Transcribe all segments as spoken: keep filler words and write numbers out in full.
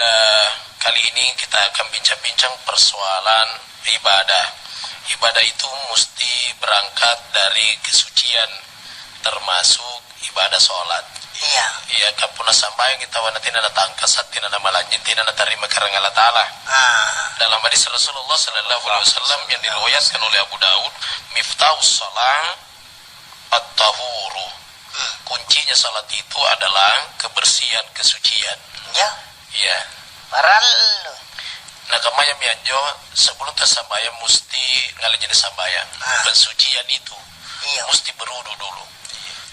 Eh, kali ini kita akan bincang-bincang persoalan ibadah. Ibadah itu mesti berangkat dari kesucian, termasuk ibadah sholat. Iya. Iya, kapunna sambayang kita wana tena natangkasa, tena namalanynying, tena natarima karena Allah Ta'ala. Ah. Dalam hadis Rasulullah sallallahu alaihi wasallam yang diriwayatkan oleh Abu Daud, "Miftahus shalah at-tahuru." Hmm. Kuncinya salat itu adalah kebersihan, kesucian. Ya. Iya. Parallu. Nah, kammaya mi anjo, sebelum tasambayang musti ngalle jenis sambayang. Ah. Pensucian itu. Iya. Musti berudu dulu.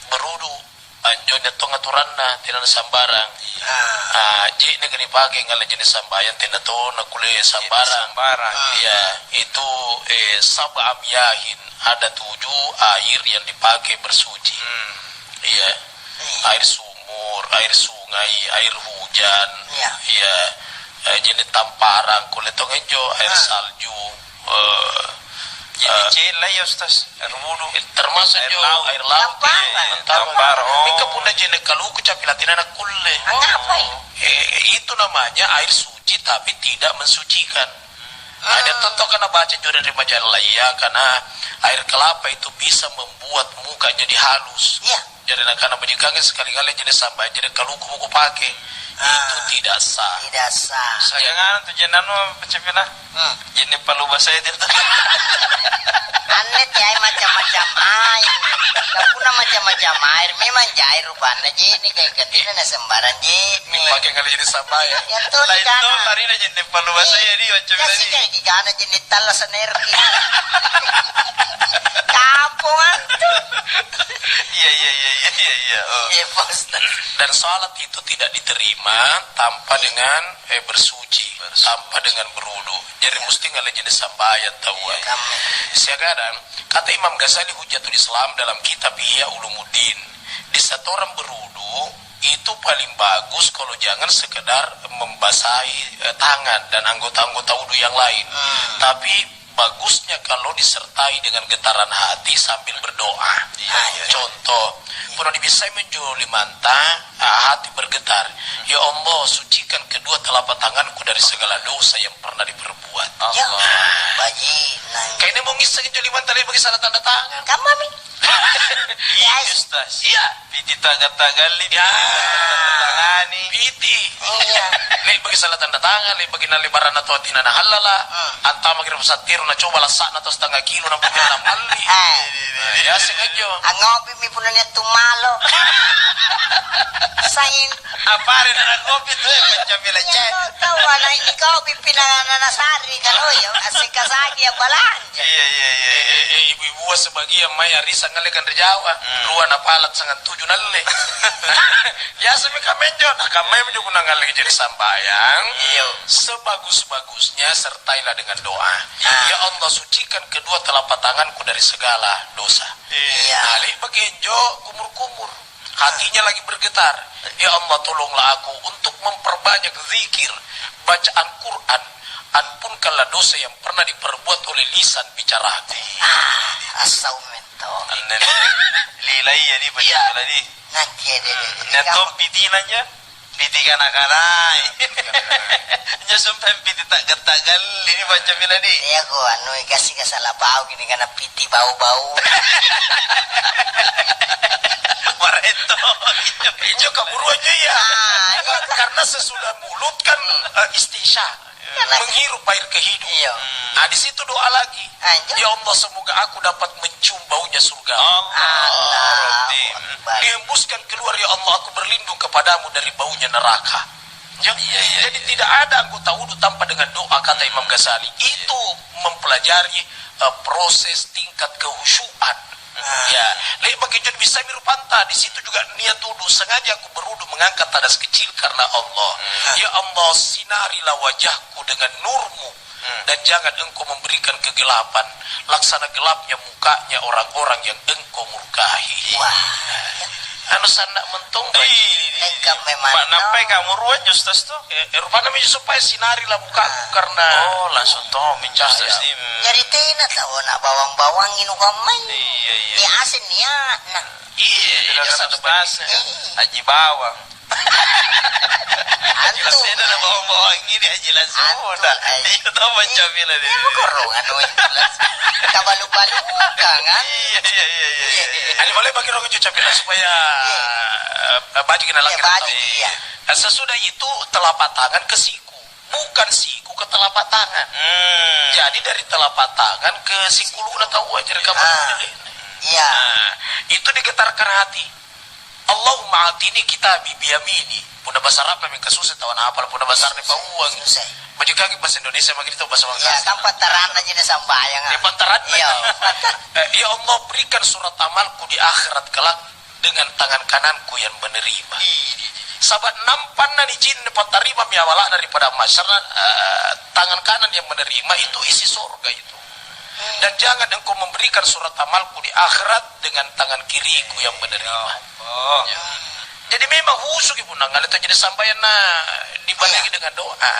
Berudu anjo nia' tong aturanna, tena nasambarang. Ah. Ah, je'neka nipake ngalle jenis sambayang, tena to nakkulle sambarang. Sambarang. Ah. Iya, itu, eh, sab'a miyahin, ada tujuh air yang dipakai bersuci. Hmm. Iya. Iya. Air sumur, air sungai, air hujan. Iya. Iya. Eh, jenis tamparang, kulle tong anjo, air salju. Eh, jadi eh, cella ya, Ustaz, air wudu. Termasuk air laut. Air laut. Tamparang. Tamparang. Tamparang, oh. Mingka punna jenis kaluku capi latinana kulle. Angapai? Eh, itu namanya air suci tapi tidak mensucikan. Ada contoh kan baca juga dari majalah, iya, karena air kelapa itu bisa membuat muka jadi halus. Iya. Jadi nakana majikange sekali-kali jenis sambayang, jenis kaluku mako pake. Ah. Itu tidak sah. Tidak sah. Sangangana tu jenis anu, apa cepena? Hmm. Jenis palu basaya itu. Anne teai macam-macam air. Kapunna macam-macam air, memang jai rupanna je'ne, kayak katanya na sembarang je'ne. Ini pakai kali jenis sambayang. Ya tuh, lain tuh, larina jenis palu basaya dia macam tadi. Kasih kayak gigana jenis tallasa nerki. Kapo antu. Iya, iya, iya, iya, iya, iya. Oh. Iya, Pak Ustaz. Dan salat itu tidak diterima tanpa dengan, eh, bersuci, bersuci, tanpa dengan berudu. Jadi, iya, mesti ngalle jenis sambayang taua. Iya. Siagadang, kata Imam Ghazali Hujjatul Islam dalam kitab Ihya Ulumuddin, di saat orang berudu, itu paling bagus kalau jangan sekedar membasahi, eh, tangan dan anggota-anggota wudu yang lain. Hmm. Tapi bagusnya kalau disertai dengan getaran hati sambil berdoa. Iya, iya. Contoh, pernah dibisai menjo limanta, ah, hati bergetar. "Ya Allah, sucikan kedua telapak tanganku dari segala dosa yang pernah diperbuat." Ya, Allah. Baji, nang. Kayaknya mau ngiseng injo limanta lagi bagi salah tanda tangan. Kamma mi? Iya, Ustaz. Iya. Piti taga-tagalli, ya, piti tanda tangani. Piti. Iya. Le'baki salah tanda tangan, le'baki nalle barana tau tina nahallala, hmm, antamaki ri pasattiru, nacoba lassa'na tau setengah kilo, nampa tena namalli. Eh. Nah, ya, sengaja. Angngopimi punna nia' tu malo. Sain. Apa ada na ngopi tu, eh, macam bela cek. Iya, tau, tau, anak ini kau pimpin anak-anak sari, kalau ya, asik kasagi ya, balang. Iya, iya, iya, iya. Eh, eh, ibu-ibua sebagian mai arisan ngalle kanre Jawa, hmm, rua napala' sangang tuju nalle. Biasa mi kamma injo, nah, kamma injo punna ngalle jenis sambayang, iya, sebagus-bagusnya sertailah dengan doa. Ah. "Ya Allah, sucikan kedua telapak tanganku dari segala dosa." Iya. Nah, le'baki injo kumur-kumur. Hatinya lagi bergetar. "Ya Allah, tolonglah aku untuk memperbanyak zikir, bacaan Quran, ampunkanlah dosa yang pernah diperbuat oleh lisan bicaraku." Ah, assau mento. Anne, lilai ya, di, iya, bacaan di. Nanti ya, deh, deh, deh. Nia' tong pitina ja. Piti kana-kanai. Injo sumpaeng piti ta'ga-ta'galli ni baca bela di. Iya, ko anu, kasih-kasih salah pau gini, karena piti bau-bau. Waretto. Injo kaburua injo, iya. Ah, iya. Karena sesudah mulut kan, eh, istinsyaq. Iya. Menghirup air kehidupan. Iya. Nah, di situ doa lagi. Ah, iya. "Ya Allah, semoga aku dapat mencium baunya surga." Allahu Rabbi. Akbar. "Dihembuskan keluar, ya Allah, aku berlindung kepadamu dari baunya neraka." Ya. Iya, iya, iya. Jadi, tidak ada anggota wudu tanpa dengan doa, kata Imam Ghazali. Iya. Itu mempelajari, eh, proses tingkat kehusyuan. Ah. Ya, le'baki injo bisa mi rupanta, di situ juga niat wudu, sengaja aku berudu mengangkat tadas kecil karena Allah. Ah. Ya Allah, sinarilah wajahku dengan nurmu, hmm, dan jangan Engkau memberikan kegelapan, laksana gelapnya mukanya orang-orang yang Engkau murkai. Wah. Anu sanna' mentong, Pak. Ih, engka memang. Nampai kamurua injo, Ustaz, tu? Eh, eh, rupana mi supaya sinarilah mukaku karena, oh, langsung tommi cahaya. Ustaz, iya. Jadi tena tau na bawang-bawang inu kammai. Iya, iya. Nia' aseng nia'na. Iya, iya, iya, Ustaz. Iya. Haji Bawang. Antu. Jelas beda na bawang-bawang. Jelas semua. Iya, tau baca bilang dia. Iya, bukan anu yang jelas. Kabalu-balukan, kan? Iya, iya, iya, iya, iya. Ada boleh bagi orang cuca bilang supaya, iya, eh, baju kena langit. Iya, baju, iya. Sesudah itu telapak tangan ke siku. Bukan siku ke telapak tangan. Hmm. Jadi dari telapak tangan ke sikuluna tau aja rekaman. Ah, iya. Nah, itu digetarkan hati. "Allahumma atini kitabi biyamini." Punna bahasa Arabna mingka susah tau nahapal, punna bahasa Arabna pauang. Susah. Bajikangi bahasa Indonesia maki itu bahasa Makassar. Iya, kan pantaranna jadi sambayang, ah. Iya, pantaranna. Iya. Eh, ya Allah, berikan surat amalku di akhirat kelak dengan tangan kananku yang menerima. Iya, iya, iya. Sabab nampanna nicinne pantarimami awala'na ri padang mahsyar, eh, tangan kanan yang menerima itu isi sorga itu. Dan jangan engkau memberikan surat amalku di akhirat dengan tangan kiriku yang menerima. Ya Allah. Ya. Jadi memang husuki punna ngale tu jadi sambayanna dibarengi, iya, dengan doa.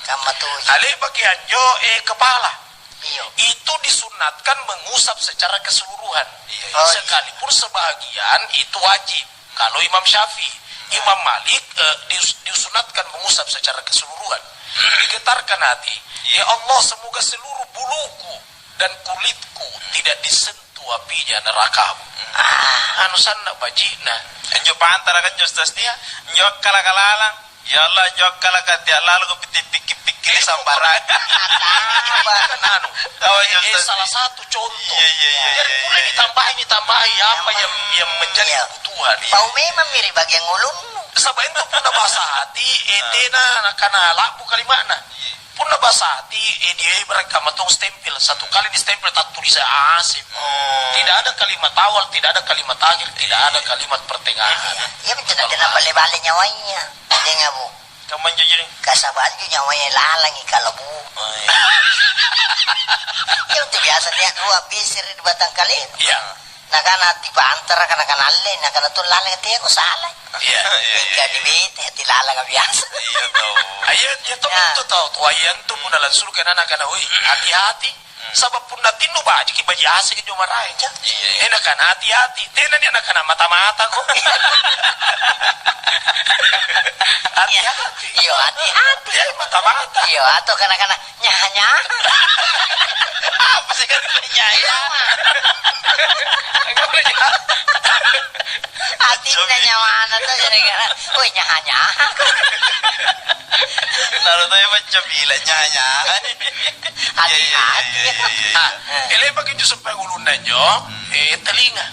Kamma tuju. Alebaki anjo, eh, kepala. Iya. Itu disunatkan mengusap secara keseluruhan. Iya, iya. Oh, iya. Sekalipun sebahagian itu wajib. Kalau Imam Syafi'i, Imam Malik, eh, dius-, disunatkan mengusap secara keseluruhan. Digetarkan hati, iya, "Ya Allah, semoga seluruh buluku dan kulitku tidak disentuh apinya nerakamu." Ah. Anu sanna' baji'na. Anjo pantara kan, Ustaz, nia? Anjo akkala-kalalang. Ya Allah, anjo akkalaka tialaloko pikki-pikkiri sambarang. Kan anu, eh, salah satu contoh. Iya, iya, iya, iya, iya. Jari pole ditambahi, ditambahi apa yang, yang menjadi, iya, kebutuhan. Pau memang mi ri bagian ulunnu. Saba' intu punna basa hati, eh, tena nakana la'bu kalima'na. Iya. Punna basa hati, eh, dia ibarat kamma tong stempel. Satu kali ni stempel, tattulisa asep. Oh. Tidak ada kalimat awal, tidak ada kalimat akhir, tidak ada kalimat pertengahan. Iya, iya, betul. Ada bale-bale nyawanya. Dengabu. Kamma anjo jari? Kasaba' anjo nyawaya lalangi kalabu. Oh, iya. Iya, untuk biasa nia' rua bese ri batang kaleng. Iya. Nakana tipantara, kana-kana alle, nakana tu lalang teako sala. Iya, iya, iya. Mingka di bete hati lalang biasa. Iya, tau. Ayo, iya, tau, ya, betul, tau. Tua iya antu punna langsung kena nakana, "Woi, hati-hati." Saba' punna tinnu bajiki, baji' aseki injo maraeng. Iya, iya. Eh, nakana, "Hati-hati." Tena nia' nakana, "Mata-matako." Hati-hati. Iya, hati-hati. Iya, mata-mata. Iya, atau kana-kana, "Nyaha-nyaha." Apa sih kan nyaha? Iya, Mak. Enggak boleh nyaha. Atinna nyawana to, gara-gara, "Woi, nyaha-nyaha." Lalu tanya macam bila nyaha-nyaha. Hati-hati. Iya, iya, iya, iya, iya, iya. Ah, eh, le'baki injo sumpaeng ulunna injo, eh, telinga.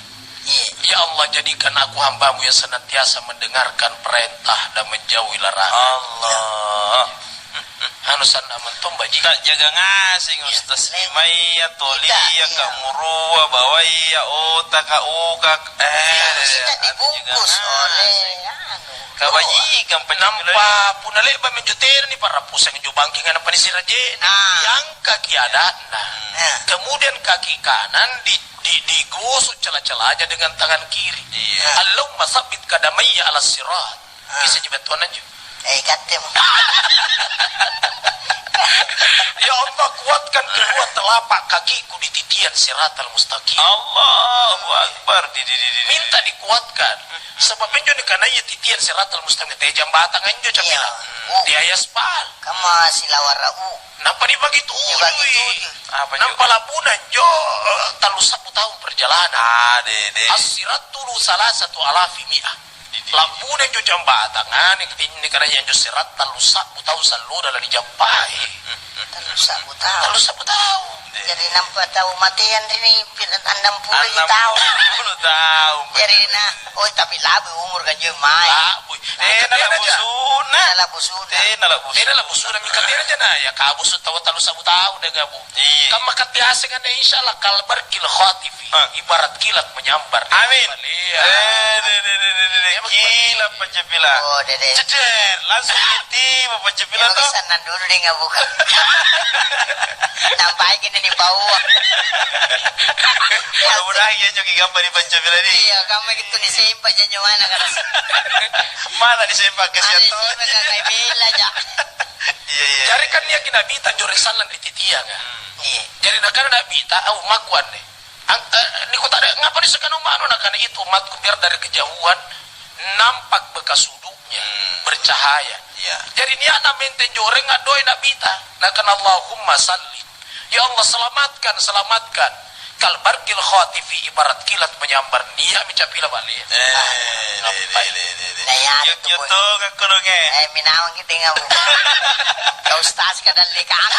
Iya. Ya Allah, jadikan aku hamba-Mu yang senantiasa mendengarkan perintah dan menjauhi larangan. Allah. Anu sanna' mentong baji'. Ta'jaga ngaseng, iya, Ustaz, limaya, tolia, iya, iya, kamurua, bawaya, otaka, ukak. Eh, iya, harusnya dibungkus oleh, anu, kabajikan. Nampa punna le'ba' minjo tena nipa'rappusang injo bangkenga nampa nisiraje', ah, diangkaki ada'na. Hmm. Kemudian kaki kanan di, di, digosok cala-calanya dengan tangan kiri. Iya. "Allahumma sabbit qadamayya 'alas sirat." Ah. Bisa ji battuanna anjo. Eh, ikattemo. Ya Allah, kuatkan kedua telapak kakiku di titian siratal mustaqim. Allahu Akbar. Di, di, di, di, di. Minta dikuatkan. Sebab injo nikanaya titian siratal mustaqim, te jambatang anjo, Cak, iya, Mila. Oh. Te aspal. Kamma silawara, uh. Nampa dibagi tuju. Dibagi tuju. Apa, nampa labbuna anjo, eh, tallu sabbu taung perjalanan. Ah, de, de. As-sirat tulu salasatu alafi mi'ah. Labbuna injo jambatanga, ni-, nikanaya anjo sirat tallu sabbu taung sallo dala nijampai. Tallu sabbu taung. Tallu sabbu taung. Jari nampa tau mateang ri ni pir-, annang pulo ji taung. Annang pulo taung. Jari na, oh, tapi labu umur kan je mai. Labu. Eh, na labu suna. Na labu suna. Eh, na labu suna. Eh, na labu suna. Mingka tena jana ya, kabusu tau tallu sabbu taung deh, gabu. Iya. Kamma katti aseng anne, insya Allah, kal barqil khatif. Ah. Ibarat kilat menyambar. Amin. Iya. Eh, de, de, de, de, de, de. Iya, betul. Kilat pancapila. Oh, de, de. Ceder, langsung tiba pancapila. Iya, to. Sannang dulu deh, nggak buka. Nampai kini nih, bau. Mudah-mudahan iya, joki gampang di pancapila nih. Iya, kamu itu nih, sempat janjo mana, karena mana disempak ke siang to? Sempak ke kayak bela, ja. Iya, iya. Jari kan dia kena bita jore sallang di titiang, kan? Hmm. Iya. Jari nakana Nabita, "Au, makkuanne." Ang-, eh, nikuta'nang, "Ngapa nisekana umma'nu?" Nakana, "Itu umatku biar dari kejauhan nampak bekas wudu'nya." Bercahaya. Iya. Jadi nia'na menteng joreng a'doe Nabita. Nakana, "Allahumma salli." Ya Allah, selamatkan, selamatkan. Kal barqil khatifi, ibarat kilat menyambar. Nia'mi capila bale. Eh, ah, deh, deh, ngapai? Deh, deh, deh. Nah, ya, kio-kio itu, boy. Tong aku dong, eh. Eh, minawang kita ngamu. Kau ustaz kadang lekang.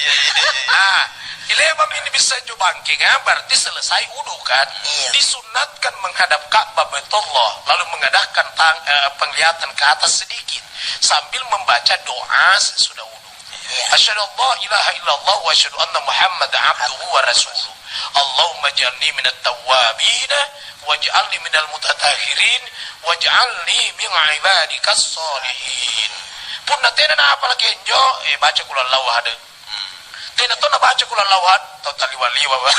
Iya, iya, iya. Ah, Le'ba'mi nibissa anjo bangkenga, berarti selesai wudu, kan? Iya. Disunnatkan menghadap Ka'bah, Baitullah, lalu mengadakan tang-, eh, penglihatan ke atas sedikit sambil membaca doa sesudah wudu. Iya. Asyhadu an la ilaha illallah wa asyhadu anna Muhammadan abduhu wa rasuluh. Allahumma ij'alni minat tawwabina waj'alni minal mutatahhirin waj'alni min ibadikas sholihin. Punna tena naapalaki anjo, eh, baca qul huwallahu ahad. Tena tona baca qul huwallahu ahad, tau taliwa-liwa, Bang.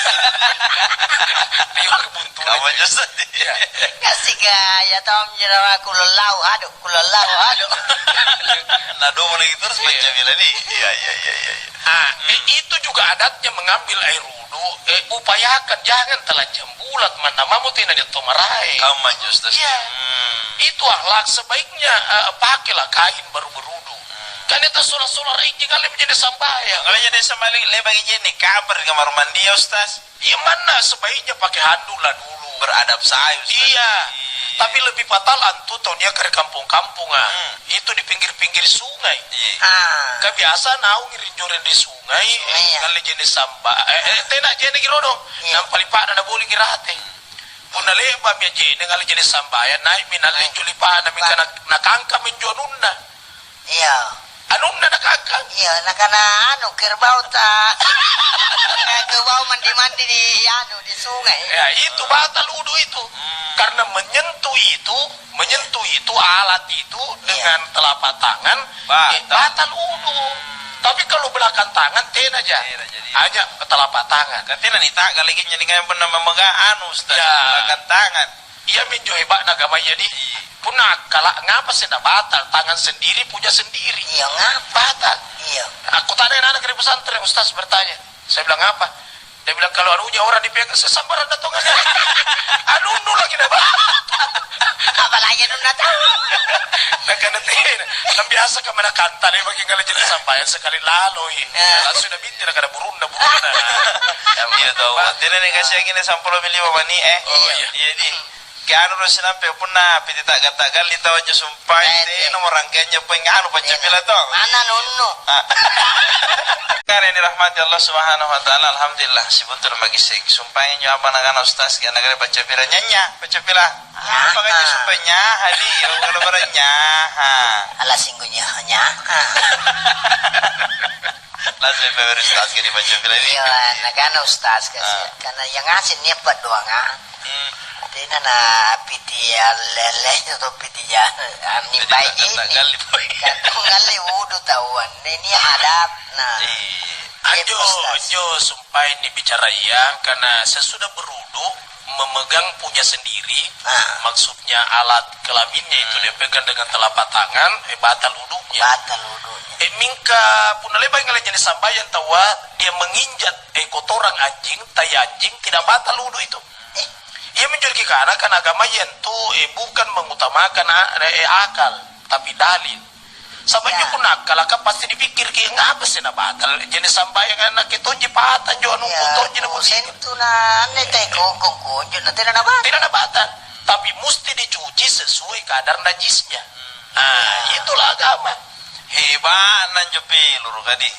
Liwa buntu. Kamu aja sedih. Iya. Kasih gaya tau menjadi qul huwallahu ahad, qul huwallahu ahad. Nah, dua mulai terus. Iya. Baca bila nih. Iya, iya, iya, iya, iya. Ah, eh, itu juga adatnya mengambil air wudu, eh, upayakan jangan telanjang bulat, manna mamo tena dia to maraeng. Kamu aja, Ustaz. Iya. Hmm. Itu akhlak sebaiknya, eh, pakailah kain baru berwudu. Kan itu sola-sola rinci kali menjadi sambayang. Kalau jadi sambayang, lebangi je'ne' kamar di kamar mandi ya, Ustaz. Iya, manna sebaiknya pakai handuk lah dulu. Beradab saya, Ustaz. Iya. Iya. Tapi lebih fatal antu tau nia' kare kampong-kamponga. Hmm. Itu di pinggir-pinggir sungai. Iya. Ah. Kan biasa naung rinjoreng ri sungai, eh, iya, ngalle je'ne' samba-, eh, eh, tena je'ne' ki rodong. Iya. Nampa lipa'na naboliki rate. Punna le'ba'mi je'ne' ngalle je'ne' sambayang, nai'mi nalle anjo lipa'na, mingka na-, nakangka'mi anjo anunna. Iya. Anunna nakangkang. Iya, nakana anu, kerbau ta-, kerbau mandi-mandi di anu, di sungai. Ya, itu batal wudu itu. Hmm. Karena menyentuh itu, menyentuh itu, alat itu, iya, dengan telapak tangan, batal, eh, batal wudu. Tapi kalau belakang tangan, tena ja. Tena, jadi hanya telapak tangan. Kan tena nita'galaki, jadi kan pernah memegang anu, Ustaz, ya, belakang tangan. Iaminjo heba'na agamaya, di. Iya. Punna akkala', ngapa seng nabatal? Tangan sendiri, punya sendiri. Iya, ngapa? Batal. Iya. Aku tanya anak-anak ri pesantren, Ustaz bertanya. Saya bilang, "Apa?" Dia bilang, "Kalau anunya orang dipegang, sesambaran datang aja." Anunnu lagi nabatal. Apalagi anunna tahu. Nakana tena. Kan biasa ka mana kanta deh, bagi ngalle je'ne' sambayang sekali laloi. Ya. Langsung nabinti, nakana burunna, burunna. Iya, tau. Tena nih kasih lagi nih sampulong miliwa mani, eh. Oh, iya. Iya, di. Kianu ro sinampe punna piti ta'ga-ta'galli tau anjo sumpae, eh, tena mo rangkaiannya poeng anu paccapila tong. Mana nunnu? Ah. Karena dirahmati Allah Subhanahu wa Ta'ala, alhamdulillah, sibuntulu maki' seng. Sumpae injo apa nakana Ustaz, kaya nakana paccapila nyanya, paccapila. Apa kaji sumpae nyaha, di, kalau barang nyaha. Ala singgu nyaha, nyaha. Langsung pebere Ustaz ke dibaca bilang ini. Iya, nakana Ustaz kasi. Ah. Karena yang ngasih niat buat doangan. Hmm. Tena na piti alle-alle atau piti ja-, ah, jadi nimbai tak, tak ini. Kali, boy. Kan ngalle wudu tauan. Ini adab. Nah. Iya. Anjo, Ustaz. Anjo sumpae nibicaraya, karena sesudah berwudu, memegang punya sendiri, ah, maksudnya alat kelaminnya itu, hmm, dia pegang dengan telapak tangan, eh, batal wudunya. Batal wudunya. Eh, mingka punna lebai ngalle je'ne' sambayang taua, dia menginjak, eh, kotoran anjing, tai anjing, tidak batal wudu itu. Eh. Iaminjo kikana kan agamaya antu, eh, bukan mengutamakan a-, eh, akal, tapi dalil. Saba' injo, ya, punna akkalaka pasti dipikkiriki, "Ngapa sih nabatal je'ne' sambayang, nakke tonji pata anjo anungku, ya, tonji nakucika." Sentu na anne teh kongkong konjo na tena nabatal. Tena nabatal, tapi musti dicuci sesuai kadar najisnya. Ah, itulah agama. Heba'na anjo peluru kadi.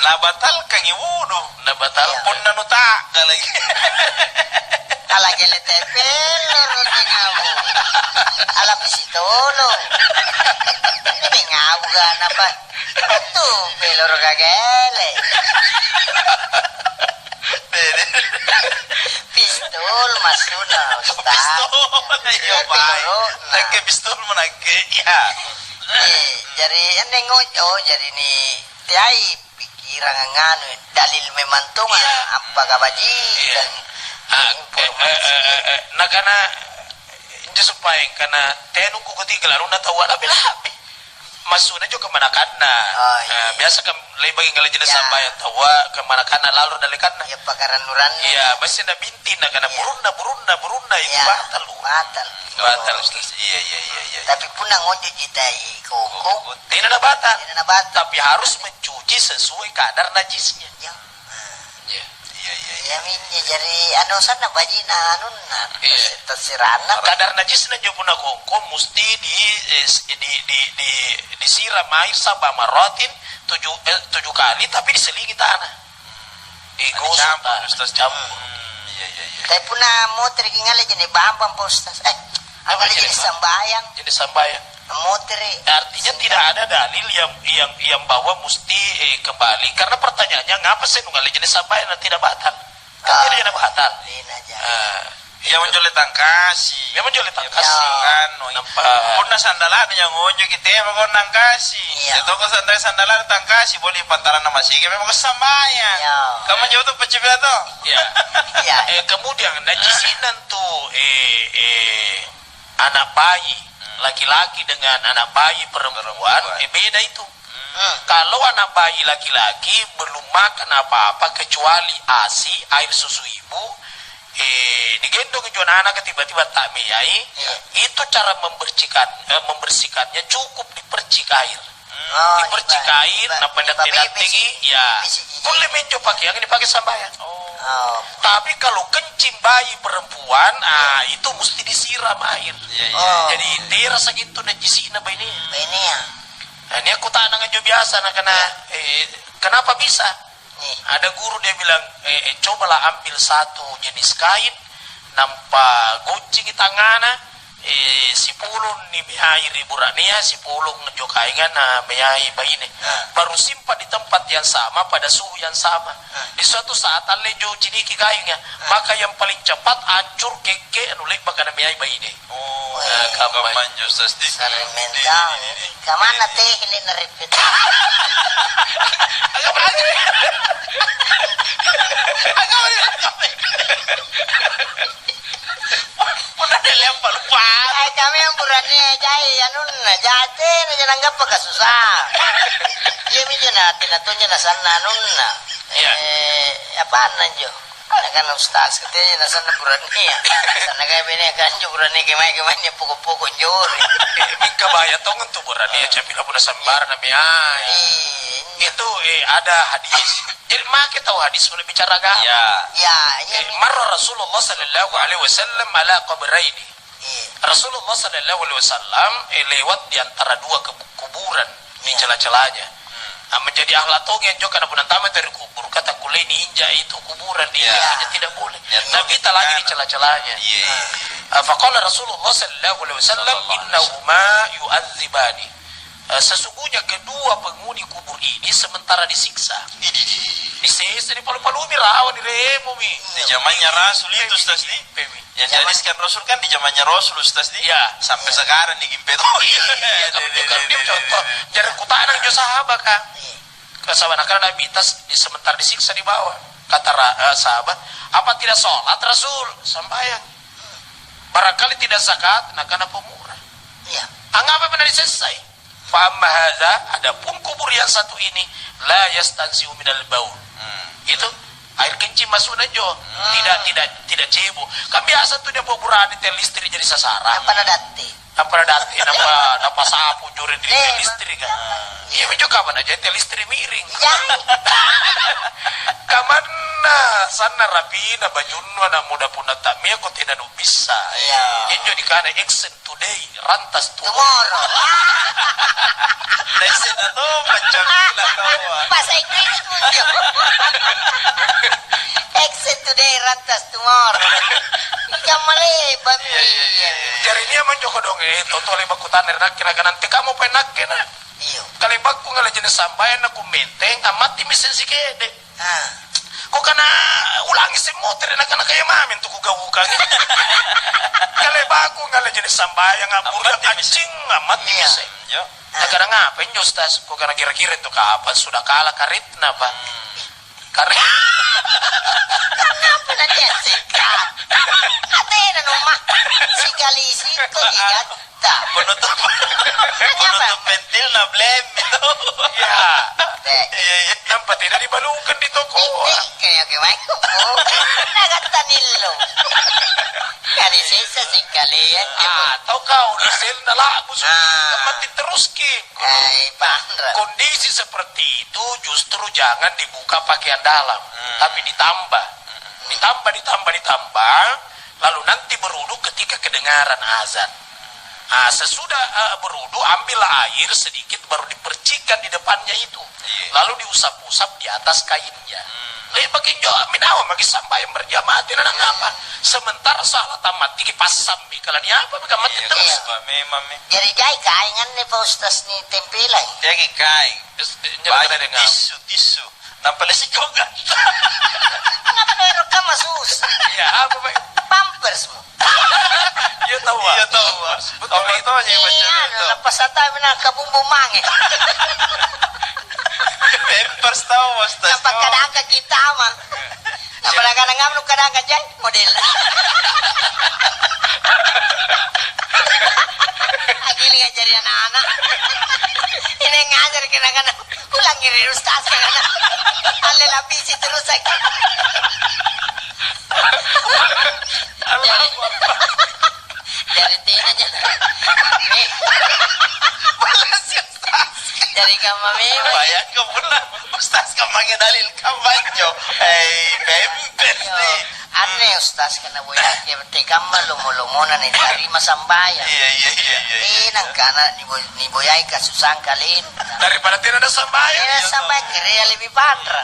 Nabatalkangi wudu. Nabatal. Iya. Punna nuta'ga lagi. Ala gele tepelo ro tengamu. Ala pisitolo. Ini tengamu ga napa? Itu peloro kagele. Pistol maksudna, Ustaz. Pistol, iya, baik. Pelorona. Nakke pistol manangke, iya. Eh, jari enne ngo-, oh, jari ni teai pikkirang angnganu, dalil memang tonga, iya, apa kabaji, iya, dan ah, informasi. Eh, eh, eh, eh, nakana, injo supaya kana tenungku ketika laruna taua, tapi labi. Massuna jo kemanakanna. Oh, iya. Eh, biasa kan lebangi ngale jenis sambayang taua, kemanakanna lalo dalekanna. Iya, pakarannu-rannu. Iya, masih na bintin na kana burunna, burunna, burunna, itu batal. Batal. Batal, Ustaz. Iya, iya, iya, iya. Tapi punna ngonjo jitai koko, tena na batal. Tena na batal. Tapi harus mencuci sesuai kadar najisnya. Iya. Iya, iya, iya. Iya, minjo jari anu sanna bajina anunna, iya, tafsiranna. Kadar najisna jo punna kongko musti di, eh, s-, di, di, di, disiram air saba maratin tujuh, eh, tujuh kali, tapi diselingi tanah. Digosok tanah, Ustaz, campur. Hmm, iya, iya, iya. Tapi punna motereki ngale jenis bambang, Pak Ustaz. Eh, apa ngale jenis sambayang? Jenis sambayang. Motere. Artinya tidak ada dalil yang, yang, yang bahwa musti, eh, kembali. Karena pertanyaannya, ngapa saya nunggale jenis sambayang dan tidak batal? Kan tidak ada batal. Iya, iya. Ah. Iya, menjole tangkasi. Iya, menjole tangkasi. Iya, kan, no. Nampa. Punna sandalana yang ngonjoki tema kau nangkasi. Iya. Itu kau sandal-, sandalana tangkasi, boleh pantaran nama sige, memang kau sambayang. Iya. Kamu jauh tuh pecipia tuh. Iya. Iya. Eh, kemudian, najisinan tuh, eh, eh, anak bayi, hmm, laki-laki dengan anak bayi perempuan, perempuan, eh, beda itu. Hmm. Kalau anak bayi laki-laki belum makan apa-apa kecuali ASI, air susu ibu, eh, digendong injo anak tiba-tiba tak meai, iya, itu cara membersihkan, eh, membersihkannya cukup dipercik air. Hmm. Oh, dipercik air, nampa dibabi-, dibabi-, didattengi, ya. Bisi-, bisi-, kulle menjo pakeang dipakai sambayang. Oh. Oh. Tapi kalau kencing bayi perempuan, ah, itu mesti disiram air. Iya, iya. Oh. Jadi, terasa gitu najisina bainea. Bainea. Nah, nia kuta'nang anjo biasa, nakana, eh, kenapa bisa? Ada guru dia bilang, eh, eh, cobalah ambil satu jenis kain, nampa goncingi tangngana, eh, sipolong ni meai ri bura'nea, sipolong anjo kainga na meai baine. Baru simpan di tempat yang sama, pada suhu yang sama. Di suatu saat alle jo ciniki kainga, maka yang paling cepat hancur kekke anu le'baka na meai baine. Oh, kamma. Kamma anjo, Ustaz, di, di, di, di. Kamanna teh lena repet. Agak maju. Agak maju. Punna lempar lupa. Ai, kami yang burane jai anunna, jai tena janang gappa kasusah. Iya mi jena tena tonja nasanna anunna. Iya. Eh, apana anjo? Nakana ustaz, katanya nasanna burania. Sanna kaya bene kanjo burania kemae-kemae nia poko-poko jori. Eh, mingka baya tong antu burania, eh, capila punna sambara na meai. Iya, iya. Itu, eh, ada hadis. Jadi make tau hadis punna bicara agama. Ya. Ya, iya. Eh, marra Rasulullah sallallahu alaihi wasallam ala qabraini. Iya. Rasulullah sallallahu alaihi wasallam, eh, lewat di antara dua kebu-, kuburan di, iya, cela-celanya. Hmm. Ah, menjadi akhlak tongi anjo karena punna antama ri kubur, kata kulle niinja itu kuburan, iya, diinjak saja tidak boleh. Ya, tapi talagi di cela-celanya. Iya. Ah, faqala Rasulullah sallallahu alaihi wasallam, sallallahu alaihi wasallam, "Innahuma yu'adzibani." Eh, sesungguhnya kedua penghuni kubur ini sementara disiksa. Idi, di. Disese, dipalu-palumi rawa, diremumi. Di zamannya Rasul itu, Ustaz, di. Yang dihariskan Rasul kan di zamannya Rasul, Ustaz, di. Ya. Sampai sekarang digimpe tuh. Iya, iya, iya, iya, iya, contoh. Jadi kutanya jo sahabat, Kak. Iya. Ke sahabat, karena Nabi tas di sementara disiksa di bawah. Kata ra-, eh, sahabat, "Apa tidak sholat Rasul?" Sambayang. Barangkali tidak zakat, nakana pemurah. Iya. Angapa pernah disessai? Fa amma hadza, adapun kubur yang satu ini, la yastansiu minal baul. Hmm. Itu air kencing masukna jo. Hmm. Tidak, tidak, tidak cebo. Kan biasa tuh dia buah burane tel listrik jadi sasaran. Apa na datti? Apa na datti, napa, napa sapu jure di tel listrik kan. Iya, juga kapan aja tel listrik miring. Iya. Kamanna sanna rapina bajunnu anak muda punna tak mia kok tidak nu bisa. Iya. Injo dikana action today, rantas tomorrow. Tomorrow. Lesson na to, paccamila taua. Bahasa Inggrisku, iya. Action today, rantas tomorrow. Jam le'ba mi. Iya, iya, iya, iya. Jari nia manjo kodong, eh, toto le'ba kutanai ri nakke, nakana, "Ante kamu pa nakke, na?" Iya. Kale'bakku ngala jenis sambayang na ku menteng, ammatti misseng sikede. Ah. Ko kana ulangi semmo tere na kana kaya mami tu kugaukang. Kale'bakku ngala jenis sambayang, ammurri, ammatti misseng. Anjing, ammatti misseng. Iya. Yo. Na kana ngapa injo, Ustaz? Ko kana kira-kira itu kapan sudah kalah karetna, Pak? Hmm. Kare- Kenapa na dia sika? Atena noma. Sikali siko iya. Ta. Penutup, penutup pentil Na blem itu. Iya. Iya, iya. Nampa tena dibalukang di toko. Kayak ke baik. Nagatta nillo. Kali sesa sikali ya. Ah, tau kau di sel na lagu sudah. Ah. Mati terus ki. Ai, panra. Kondisi seperti itu justru jangan dibuka pakaian dalam, tapi ditambah. Ditambah, ditambah, ditambah, lalu nanti berwudu ketika kedengaran azan. Ah, sesudah, eh, berwudu, ambillah air sedikit, baru dipercikkan di depannya itu. Iya. Lalu diusap-usap di atas kainnya. Hmm. Le'baki injo amminawang maki sambayang berjamaah, tena nangapa. Sementara salat tammati ki passammi, kalani apa maki mati terus. Iya, Pak, memang, mi. Jari jai kaeng anne, Pak Ustaz, ni tempelai. Jaki kaeng. Terus, eh, injo baju, nakana dengan tisu, tisu. Nampa le sikong ganteng. Ngapa naero kamma susah? Iya, apa, Pak? Pampersmu. Iya, tahu, Pak. Iya, tahu, Pak. Betul, apa itu? Iya, anu, lepas sata menang kabumbu mange. Pampers tahu, Ustaz. Nampa kadang kita mah. Apalagi kadang ngamuk, kadang kajai model. Agiling ajari anak-anak. Ini ngajar kena-kena. Kulangi ri ustaz, kan? Alle lapisi terus lagi. Allahu Akbar. Jari tenanya. Jari kamma memang. Bayangkan pula ustaz kammange dalil kammanjo. Hei, pempes nih. Anne ustaz, kena boyake, tekamma lomo-lomona nitarima sambayang. Iya, iya, iya, iya, iya. Tenang kana nibo-, niboyai kasusang kalenta. Daripada tena ada sambayang. Iya, sambayang kerea lebih panra.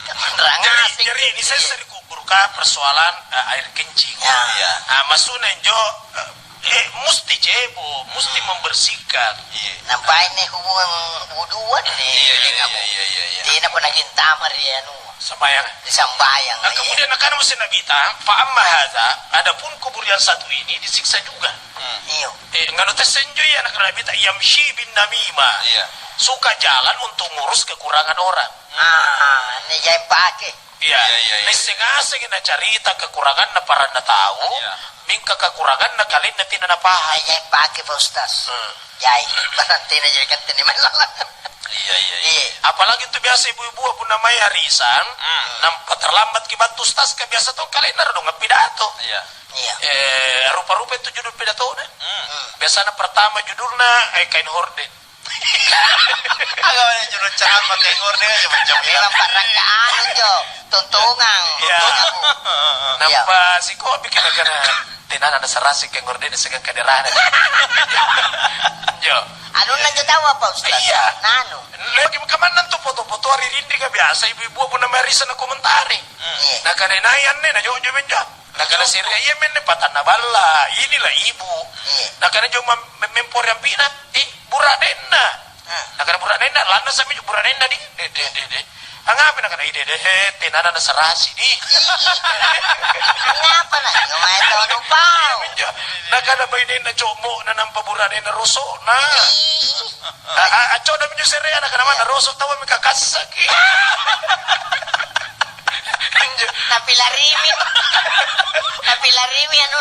Panra. Jadi, ngaseng. Jadi, ini saya sering kubur ka persoalan, eh, air kencing. Ya. Iya. Ah, maksudnya injo, eh, Eh, musti cebo, musti membersihkan. Iya. Nampai nih hubungan wuduan nih. Iya, iya, iya, iya, iya. Tena pernah gintama ri anu. Sambayang. Di sambayang. Nah, iya. Kemudian nakana musti Nabi ta, "Fa amma hadza, adapun kubur yang satu ini disiksa juga." Hmm. Iyo. Eh, nganu tessenjo iya nakana Nabi ta, "Yamshi bin namimah." Iya. Suka jalan untuk ngurus kekurangan orang. Ah, ini jai pake. Iya. Iya, iya, iya. Naisseng ngasengi nacarita kekuranganna paranna tau, iya, mingka kekuranganna kalenna tena napahang. Jai pake, Pak Ustaz. Hmm. Jai, barang tena jai kan tena masalah. Iya, iya, iya. Iya. Apalagi tu biasa ibu-ibu punna mai arisan, hmm, nampa terlambat ki battu ustaz, ka biasa to kalenna rodong pidato. Iya. Iya. Eh, rupa-rupa itu judul pidatona. Hmm. Hmm. Biasana pertama judulna, eh, kain horden. Agak banyak juru ceramah kayak gorden aja macam. Memang parangka anu, Jo. Tontongang. Iya. Tontongang. Iya. Nampa siko bikin negara. Tenana ada serasi kayak gorden dengan kaderana. Jo. Anu, lanjut tahu apa, Ustaz? Iya. Nanu. Lagi kamanna tu foto-foto hari rinding biasa ibu-ibu punna mai arisan na komentari. Hmm. Iya. Nah, kada nai anne na jojo menjo. Nakana serea, "Iya menne patanna balla, inilah ibu." Iya. Nakana jomma me-, mempo ri ampi'na, "Ih, bura'nenna." Hmm. Nakana, "Bura'nenna, lannasa'mi bura'nenna di." "De, de, de, de." Angngapai nakana, "Ih, de, de, he, tenana nasarasi di." Ih, ih. Angngapa na? Jomai tau nupau. Iya. Nakana bainenna co'mo'na nampa bura'nenna roso'na. Ih, ih. A-, a-, accodong minjo serea, nakana, "Manna roso' taua mingka kassaki." Injo. Tapi larimi. Tapi larimi anu.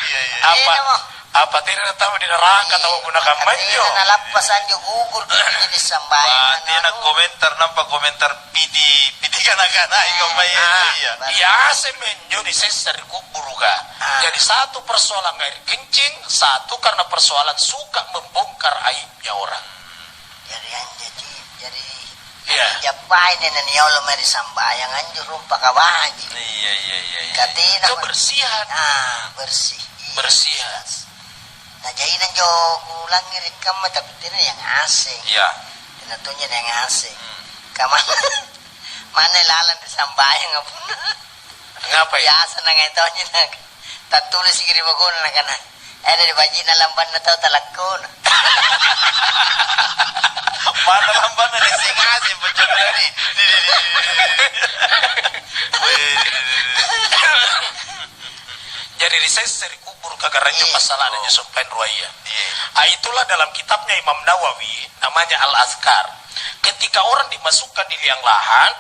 Iya, iya. Apa? Iya, mo. Apa tena natama di neraka tau punna kamma injo? Tena nalappas anjo gugur jenis sambayang. Wah, tena anu. Komentar, nampa komentar piti, piti kana-kana, iko mai itu, iya. Iya, ase menjo di sessa ri kuburuka. Ah. Jadi satu persoalan air kencing, satu karena persoalan suka membongkar aibnya orang. Jari anjo, Ci, jari, iya, jappai nena niolo mae ri sambayang anjo rumpa kabaji. Iya, iya, iya, iya. Katena. Kebersihan. Ah, bersih. Iya. Bersihan. Nah, jaina anjo kulangngere' kamma, tapi tena yang aseng. Iya. Tena tonja yang aseng. Hmm. Kamma manna lalang ri sambayang apa? Ngapai? Biasa nangai tonji nak tattulisi ri bokona nakana, "Ada di baji'na lambanna tau talakkona." Mana lambanna di singasi bocor tadi. Jadi di sesser kubur kagaranjo, iya, passala'na, oh, anjo sumpaeng ruaya. Iya. Ah, itulah dalam kitabnya Imam Nawawi, namanya Al-Azkar. Ketika orang dimasukkan di liang lahat,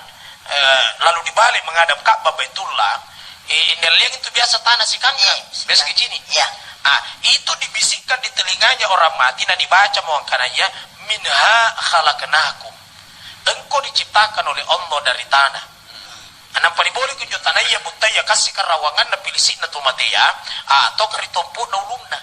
eh, lalu dibalik menghadap Ka'bah Baitullah, eh, inne liang itu biasa tanah sikangkang, iya, biasa kicini. Iya. Ah, itu dibisikkan di telinganya orang mati, na dibacamo angkanaya, "Minha khalaqnakum." Engkau diciptakan oleh Allah dari tanah. Nampa niboliki injo tanaya buttaya kassi karawanganna pilisi'na tu matea, ah, atau ri tompo'na ulunna.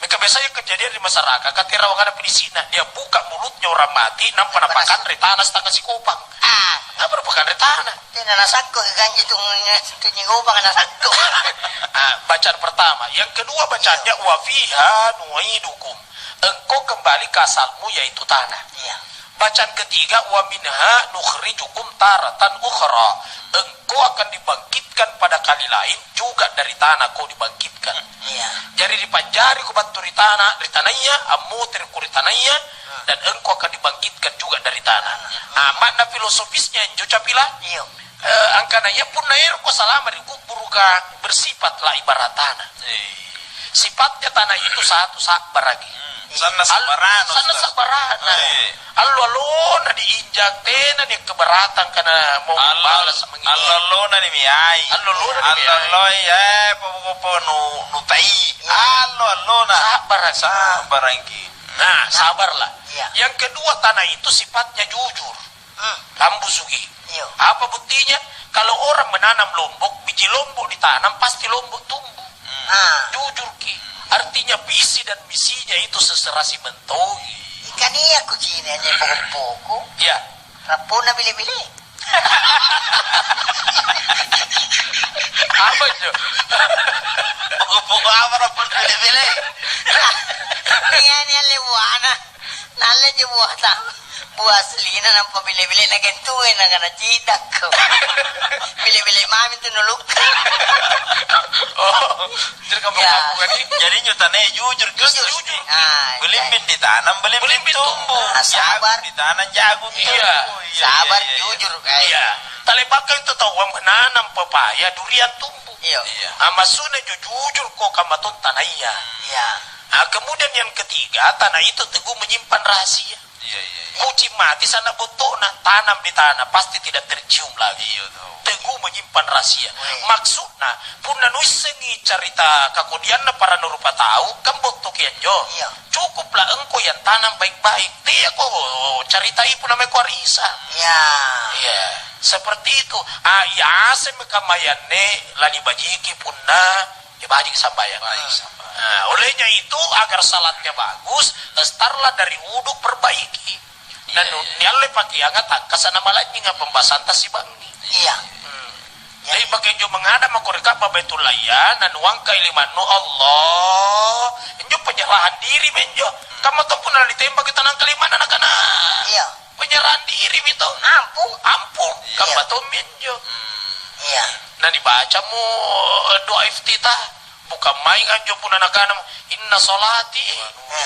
Mingka biasanya kejadian di masyarakat, katerawanganna pilisi'na, dia buka mulutnya orang mati, nampa napakanre tanah setengah sikopang. Ah. Ngapa napakanre tanah? Tena nasakko ganji tu, tu nyingopang nasakko. Ah, bacaan pertama. Yang kedua bacanya, "Wa fiha nu'idukum." Engkau kembali ke asalmu, yaitu tanah. Iya. Bacaan ketiga, "Wa minha nukhrijukum taratan ukhra." Engkau akan dibangkitkan pada kali lain, juga dari tanah kau dibangkitkan. Iya. Jari, ripajari ko battu ri tana, ri tanaya, ammotereko ri tanaya, dan engkau akan dibangkitkan juga dari tanah. Ah, makna filosofisnya injo, Capila? Iya. Eh, angkanaya punna erokko salama ri kubburuka, bersifat la ibarat tanah. Sifatnya tanah itu satu, sa'baraki. Sanna sabbarana, sanna Ustaz. Sabbarana. Eh. Allo-allona diinjak, tena nia' keberatan kana mau balas mengi. Allo-allona nimiai. Allo-allona nimiai. Allo-alloi, eh, pokok-pokok nu, nutai. Allo-allona. Sabbaraki. Sabbaraki. Nah, sabarlah. Iya. Yang kedua, tanah itu sifatnya jujur. Hmm. Lambusuki. Iya. Apa buktinya? Kalau orang menanam lombok, biji lombok ditanam, pasti lombok tumbuh. Hmm. Ah. Jujurki. Artinya visi dan misinya itu seserasi mentoi. Ikan iya kucini aja pokok-pokok. Ya. Rappona bile-bile. Apa itu? Pokok-pokok apa rappona bile-bile? Iya, ini alle buana. Nalle je buah tau. Buah aslina nampa bile-bile na gentue na kana cidakko. Bile-bile mami tu nulukka. Oh, jadi kamu ya. Kamu kan ini? Jadi nyutane jujur, jujur. Jujur. Ah, belimbing ditanam, belimbing tumbuh. Ah, sabar. Jagung ditanam, jagung tumbuh. Iya. Iya, sabar, iya, iya. Jujur, guys. Iya. Talebakka itu tau menanam pepaya, durian tumbuh. Iya. Iya. Ah, maksudnya ju-, jujur ko kamma tonta na iya. Iya. Ah, kemudian yang ketiga, tanah itu teguh menyimpan rahasia. Iya, iya, iya. Kucing mati sana botto'na, tanam di tanah, pasti tidak tercium lagi. Iya, tahu. Teguh menyimpan rahasia. Weh. Maksudna, punna nuissengi carita kakodianna para narupa tau, kan bottoki anjo. Iya. Cukuplah engkau yang tanam baik-baik. Teako caritai punna maeko arisan. Iya. Iya. Seperti itu. Ah, iya, asemme kamayanne, lani bajiki punna Ya, baji' sambayang. Baik, sambayang. Nah, olehnya itu, agar salatnya bagus, startlah dari wudhu, perbaiki. Iya, dan iya, iya. Nialle pakeanga tangkasa' namalanynyinga pembahasan tasibangi. Iya. Hmm. Iya. Jadi, pakai injo menghadap mako ri Ka'bah Baitullahia, nanuangkai limannu, Allah. Injo penyerahan diri minjo. Hmm. Kamma to punna ditembaki tanang kalimanna nakana. Iya. Penyerahan diri mi to. Ampung. Ampung. Iya. Kamma tommi anjo. Iya. Na nibacamo, eh, doa iftitah. Bukan maing anjo punna nakanamo, "Inna sholati,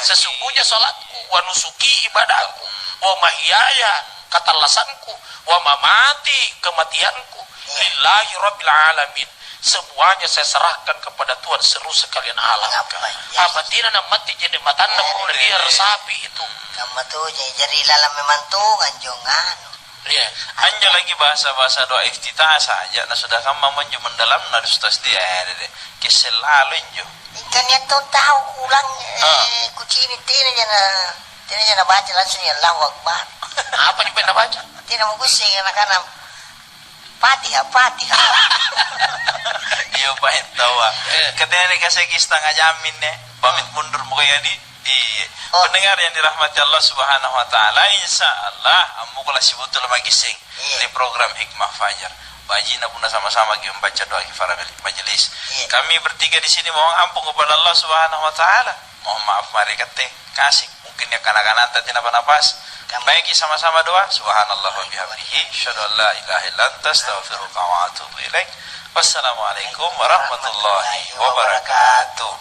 sesungguhnya salatku, wa nusuki, ibadahku, wa mahyaya, katallasanku, wa mamati, kematianku, iya, lillahi rabbil alamin." Semuanya saya serahkan kepada Tuhan seluruh sekalian alam. Apa? Iya. Apa tena namatti je'ne' matanna, iya, punna dia resapi itu? Kamma toje, jari lalang memang tonga anjo nganu. Iya. Anjo lagi bahasa-bahasa doa iftitah saja, na sudah kamma manjo mendalamna di Ustaz dia, eh, dede. Kisseng lalo injo. Mingka nia' tau tau ulang, eh, ah, kucini' tena jana, tena jana baca langsung ya Allahu Akbar. Apa juga na baca? Tena mugussing anak-anak. Fatihah, Fatihah. Iyo, paeng taua. Eh. Katanya dikasih setengah jam ini. Pamit mundur, pokoknya di, di, oh, pendengar yang dirahmati Allah Subhanahu wa Ta'ala, insya Allah, ammuko la sibutul magissing, iya, di program Hikmah Fajar. Bajina punna sama-sama ki membaca doa kifaratul majelis. Iya. Kami bertiga di sini mohon ampun kepada Allah Subhanahu wa Ta'ala. Mohon maaf mari kate, kasih. Mungkin ya kana-kananta tena panapas. Baiki sama-sama doa. Subhanallah wa bihamdihi, asyhadu an la ilaha illa anta, astaghfiruka wa atubu ilaik. Wassalamualaikum warahmatullahi wabarakatuh.